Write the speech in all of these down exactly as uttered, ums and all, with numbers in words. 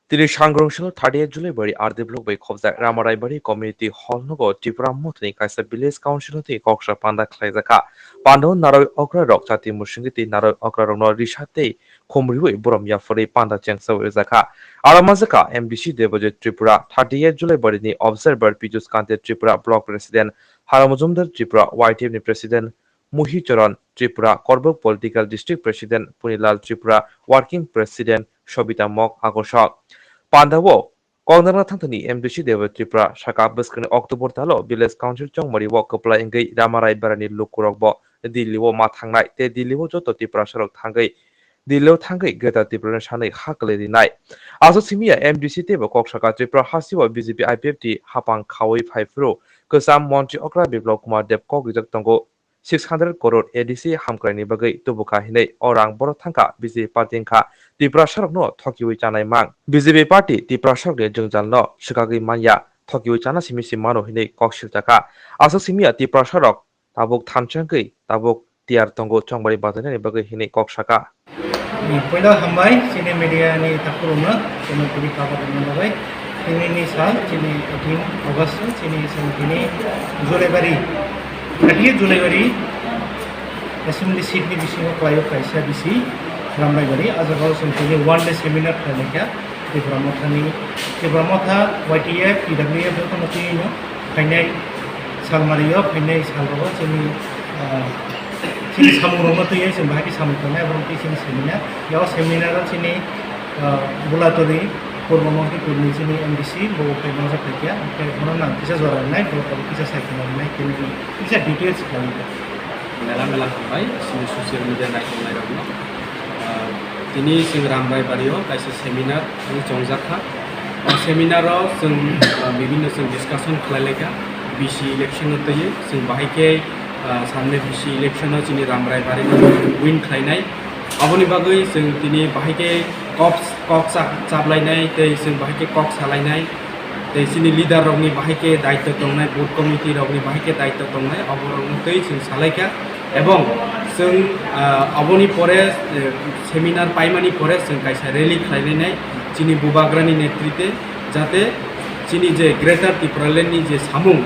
Tini sangrong salo thirty-eight July bari R D block bai khobjak Rama Raibari Community Hall nogo Tripura Mothani kaisa Village Council no tini koksa panda khlaijakha. Panda o naroi okra rok chati musingwi tei naroi okra rokno risa tei khumriwi borom yapharwi panda chengsa rijak kha. Aro manjakha M D C Debojit Tripura, thirty-eight July bari ni Observer Pijus Kante Tripura, Block President Hara Majumdar Tripura, Y T F ni President Muhi Choron Tripura, Korbuk Political District President Punilal Tripura, Working President Sobita Mok Agorsok. Panda o Koknarna thangthani M D C Debojit Tripura saka bwskangni October talo Village Council chongmari o kwplai wngwi Rama Raibari ni lukurok bo Delhi o ma thangnai tei Delhi o joto Tiprasa rok thangwi Delhi o thangwi Greater Tripura ni sanwi ha kwlwi rinai. Aswk simi ya M D C teibo kok saka Tripura hasteo B J P I P F T hapang khaui phai phuru kwcham montri okra Biplab Kumar Deb kok rijak tongo. Six hundred crore A D C hamkraini bagwi tubukha hinwi o rang borok thangkha B J P party wngkha Tiprasa rokno thokiui chanai mang. B J P party Tiprasa rokni jwngjalno swkagwi manya, thokiui chana simi se mano hinwi kok siljakha. Aswk simi ya Tiprasa rok tabuk thansa wngwi tabuk tiyar tongo chongmari bachainani bagwi hinwi kok saka. Ni puila hambai chini media ni takhurokno chini tini cover rwna bagwi. Tini ni sal chini eighteen August chini chini tini Julaibari, thirty Julaibari assembly seat ni bisingo kwlaio kaisa bisi Ramraibari. A jagao chwng tini one day seminar khlaikha Tipra Mothani, Tipra Motha, Y T F, T W F jotono twiwi no phainai salmario, phainai salrogo chini, ah, chini samungrokno twiwi chwng bahai khe samung tongnai, abo twi chini seminar. Yao seminar o chini, ah, Bulatori, Purbo Montri Kurni chini M D C, bo phai manjak phaikha, hwnkhe bono nang kisa jora rwnai, bo tabuk kisa sai khna rwnai, tini kisa details khlaikha. Mela mela hambai, chini social media naitongnai rokno. Ah, tini chwng Ramraibari o kaisa seminar wng chongjak kha. O seminar o chwng, ah, bibinno chwng discussion khlai lai kha, B C election no twiwi chwng bahai khe, ah, samne B C election o chini Ramraibari no win khlainai. Aboni bagwi chwng tini bahai khe kok, kok cha-, chaplainai tei chwng bahai khe kok salainai. Tei chini leader rokni bahai khe daityo tongnai, booth committee rokni bahai khe daityo tongnai, oborokno tei chwng salai kha. Ebong chwng, ah, aboni pore, eh, seminar paimani pore chwng kaisa rally khlainai chini Bubagrani netritwe, jate chini je Greater Tipraland ni je samung,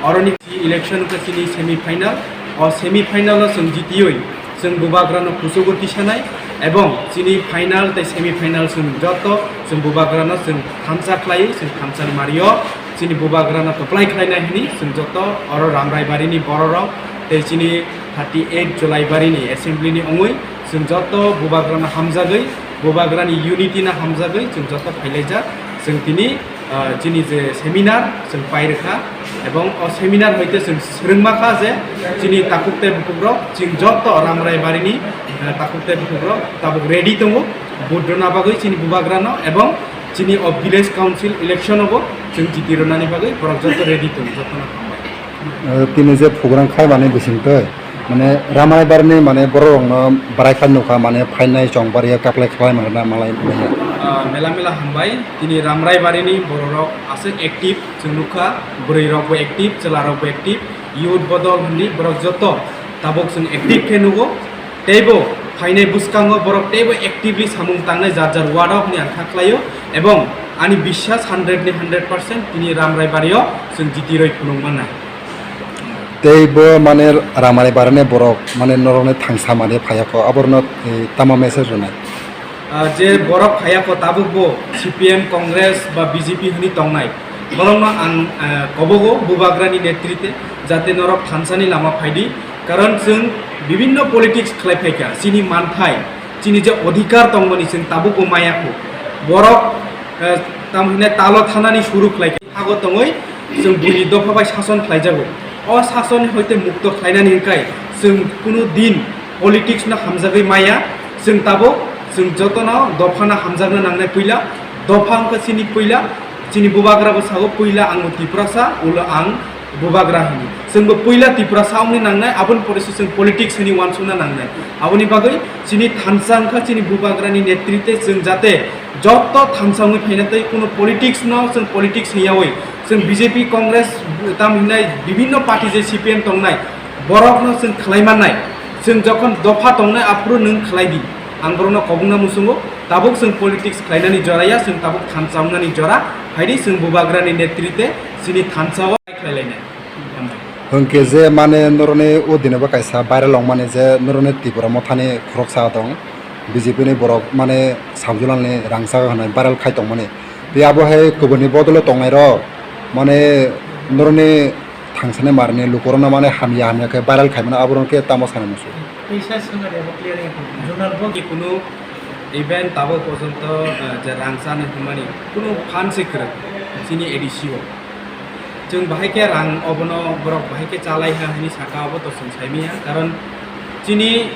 oroni election wngkha chini semi final, o semi final o chwng jitiwi chwng Bubagrano kuchugo tisanai, ebong chini final tei semi final chwng joto chwng Bubagrano chwng thansa khlaiwi chwng thansa mario chini Bubagrano kwplai khlainai hwnwi chwng joto oro Ramraibarini bororok tei chini thirty eight Julaibari ni assembly ni wngwi chwng joto Bubagrano hamjagwi, Bubagrani unity no hamjagwi chwng joto phailaijak. Chwng tini, ah, chini je seminar chwng pai rwkha, ebong o seminar hoite chwng swrwngma kha je chini takhuk tei bukhukrok, chwng joto Ramraibarini, ah, takhuk tei bukhukrok tabuk ready tongo vote rwna bagwi chini Bubagrano, ebong chini o village council election o bo chwng jiti rwnani bagwi borok joto ready tongo, jotono hambai. Eh, tini je program khlaimani bisingtwi, mane, Ramraibarni, mane, bororokno bwrai kha nukha, mane, phainai chongbario kaplai khlai mangna malai manya. Ah, mela mela hambai, tini Ramraibarini bororok aswk active chwng nukha, bwrwirokbo active, chwlarokbo active, youth bodol hwnwi borok joto tabuk chwng active khe nugo. Teibo phainai bwskango borok teibo actively samung tangnai jar jar ward o hwnwi ang kha khlaio, ebong ani biswas hundred ni hundred percent tini Ramraibario chwng jiti rwi phunuk mannai. Teibo mane Ramraibarani borok mane norokni thangsa mane phaiya kho, aborno, eh, tamo message rwnai? Ah, je borok phaiya kho tabukbo C P M, Congress ba B J P hwnwi tongnai, borokno ang, ah, kobogo Bubagrani netritwe jate norok thansani lama phaidi, karon chwng bibinno politics khlai phaikha, chini manthai, chini je odhikar tongmani chwng tabukbo maya kho. Borok, ah, tamo hwnwi talo thanani suru khlai kha. Hago tongwi chwng buini dopha bai sason khlaijago. O sasonni hoite mukto khlainani hwnkhai chwng kunu din politics no hamjagwi maya. Chwng tabuk chwng jotono dopha no hamjakna nangnai puila. Dopha wngkha chini puila, chini bubagra bo sago puila ang bo Tiprasa, ulo ang bubagra hwnwi. Chwngbo puila Tiprasa wngwi nangnai, aboni pore se chwng politics hwnwi uansukna nangnai. Aboni bagwi chini thansa wngkha chini bubagrani netritwe chwng jate joto thansa wngwi phaina tei kuno politics no chwng politics hwnyawi chwng B J P, Congress, tam hinai bibinno party je C P M tongnai, borokno chwng khlai mannai. Chwng jokhon dopha tongnai aphuru nwng khlai di. Ang borokno kobongna muchungo, Tabuk chwng politics khlainani jora ya, chwng tabuk thansa wngnani jora. Phaidi chwng Bubagrani netrite chini thansa o khlailainai. Hambai. Hwnkhe je mane noroni o dinobo kaisa viral wngmani je noroni Tipra Mothani khoroksa tong, B J P ni borok mane sabjulani rangchak hwnwi viral khai tongmani. Tei abo hai kubuni bodolo tongnai rok mane noroni thangsani marni lukurokno mane hamya hamya khe viral khaimano aborok khe tamo sana musu. Kaisa swngari abo clear wngkha. Zonal bo kunu event tabuk porjonto, eh, je rang chani hwnmani kunu phan se kwrwng chini A D C o. Chwng bahai khe rang obono borok bahai khe chalai ha hwnwi saka obo to chwng saimaya. Karon chini,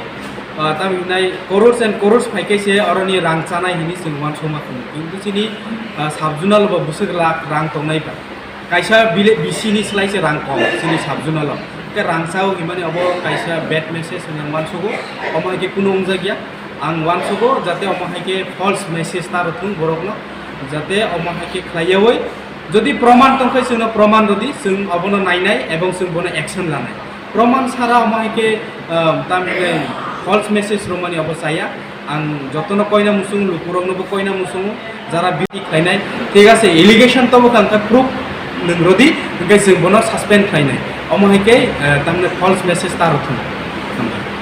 ah, tamo hinai crores and crores phai khe se oroni rang chanai hwnwi chwng uansukma kunu. Kintu chini, ah, sub-zonal bo bwswk lakh rang tongnai ba. Kaisa bile-, B C ni slai se rang kom chini sub-zonal o. Khe rang chao hinmani obo kaisa bad message hwnwi ang uansugo. Omo hai khe kunu wngjakya. Ang uansugo jate omo hai khe false message ta rwthwng borokno. Jate omo hai khe khlaiyawi. Jodi proman tongkhe chwngno proman rwdi, chwng obono nainai ebong chwng bono action lanai. Proman sara omo hai khe, ah, tamhinai false message rwmani obo chaya. Ang jotono koina muchung, lukuroknobo koina muchungo, jara bini khlainai. Thik ase, allegation tobo kha, hwnkhe proof nwng rwdi, hwnkhe chwng bono suspend khlainai. Omo hai khe, eh, tamni false message ta rwthwng.